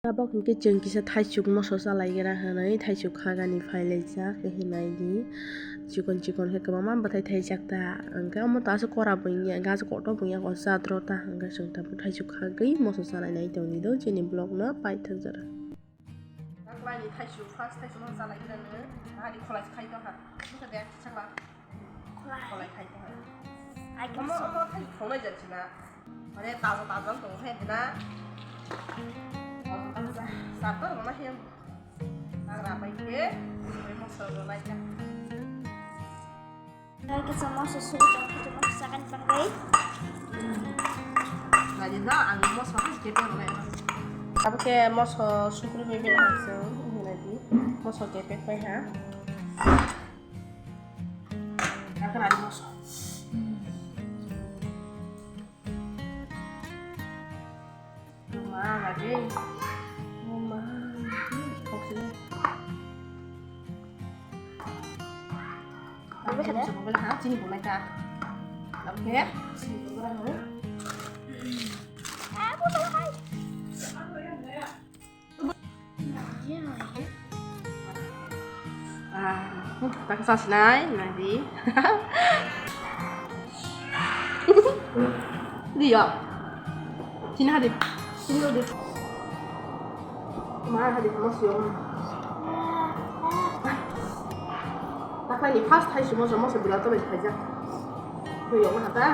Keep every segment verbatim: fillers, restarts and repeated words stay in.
Tabok hinkhe chwng kisa thaisuk moso chalaigra hwnwi thaisuk khagani phailaijak hinwi naidi. Chikon chikon khe kwbangma bwthai thaijak ta. Hinkhe omo to aswk kora bo wngya, gas kotor bo wngya, o jat rw ta. Hinkhe chwng tabuk thaisuk khagwi moso chalai nai tongdi do chini vlog no paithak jora. Taklaini thaisuk, first thaisuk no chalai khe nang, ahadi kholai khai tong ha. Bwkha de, sakla. Kholai khai tong ha. Omo, omo thaisuk thongnai jar sina. Mane taja taja tong khe dina. Taja taja. Sato rwna khe. Nagra pai khe, moso rwnai kha. Kisa moso sugo tong khe moso sakani tongwi. Naidi no, ang moso hai khe tong rwnai. Abo khe moso sugri bai bini hai chwng hinwi naidi. Moso khe pek pai ha. Naidi moso. Mama lagi. Mama lagi. Oke. Oke, sini boleh ha, sini boleh kah? Oke, sini boleh ha. Ah, tak sa sinai, nadi. Dia. Sini hadir. Sini hadir. Ma hadir, mas yo. Taklaini first hai sumo sumo se bila to bai khaijak. Ko yo ma hata.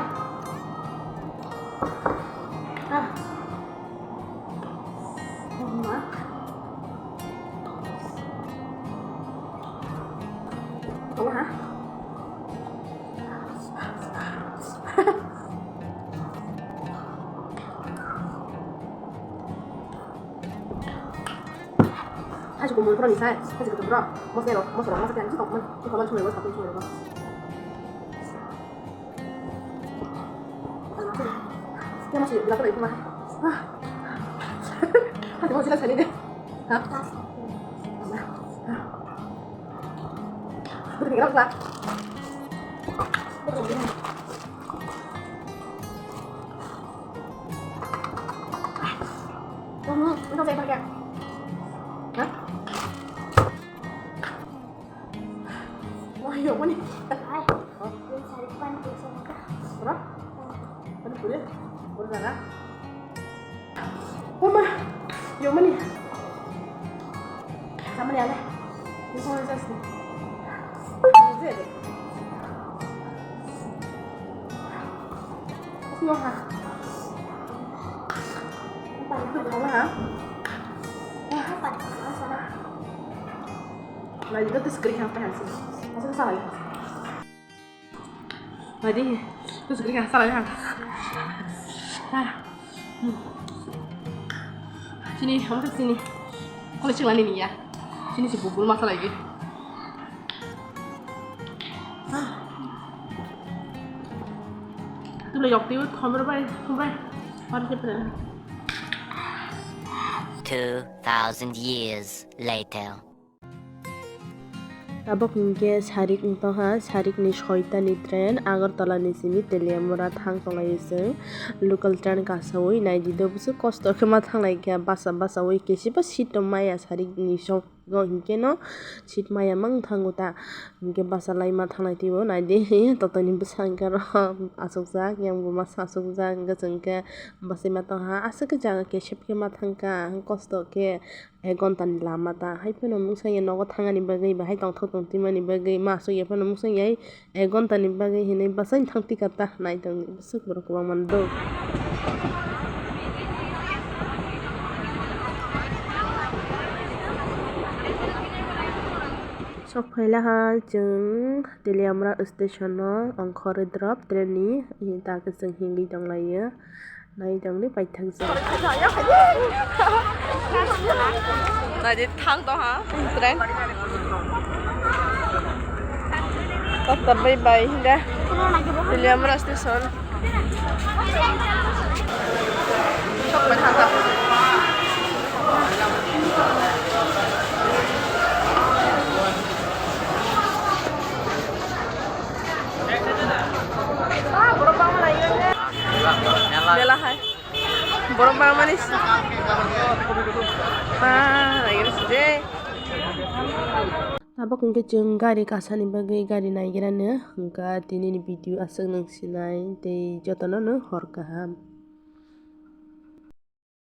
Ah. Hai suku mui pura ni sai, hai suku pura, mos ero, mos ero, mos ero, mos ero, mos ero, mos ero. Yang masih bilang tadi itu mah. Ah. Hati mau jelas tadi deh. Hah? Berpikir apa? Hmm, itu saya pakai. Hah? Wah, iya, apa nih? Hai. Hah? Ini sari pan, ini sari pan. Berapa? Pan. Tadi boleh? Boleh, kan? Oma, yo mani. Samani ale. Ni sama sas ni. Zai. Sio ha. Apa itu, ha? Apa? Nah, itu tuh sekali apa sih? Masuk ke sana. Mari, tu sugri ka salai ha. Ah. Hmm. Sini, kamu ke sini. Kalau sih lani nih ya. Sini si bubul masalah lagi. Ah. Tu lo yok tiwit, khomor bai, khomor bai. Mari ke pernah. Two thousand years later. Tabok hinkhe sarik wngtongha, sarikni soitani train Agartala ni simi Teliamura thang tonglai chwng. Local train kasaui naidi do bwswk kosto khe ma thanglaikha, basa basaui kesiba seat rok maya sarikni song hinkhe no seat maya mang thango ta, hinkhe basa lai ma thanglai twibo naidi totoni bwsa hinkhe aro achukjak, yang bo masa achukjak, hinkhe chwng khe bachai ma tongha, aswk khe jaga kesep khe ma thangkha, kosto khe. Ek ghonta ni lama ta, hai phano mungsa ya nogo thangani bagwi, bahai tongthok tongtwimani bagwi, ma aswk ya phano mungsa ya ek ghonta ni bagwi hinwi bachai thang tika ta, nai tongdi bwswk borok kwbangma dok. Sok phailaha chwng Teliamura station o ongkhorwi drop train ni, ta khe chwng himwi tonglaio. Nai tongdi paithakjak. Naidi thang tongha train. Doctor bai bai hinda. Teliamura station. Sok bai thang tong. Mela hai. Borok bangmani Tabuk hwnkhe chwng gari kasani bagwi gari naigrano hwnkha, tinini video aswk nang sinai tei jotono no hor kaham.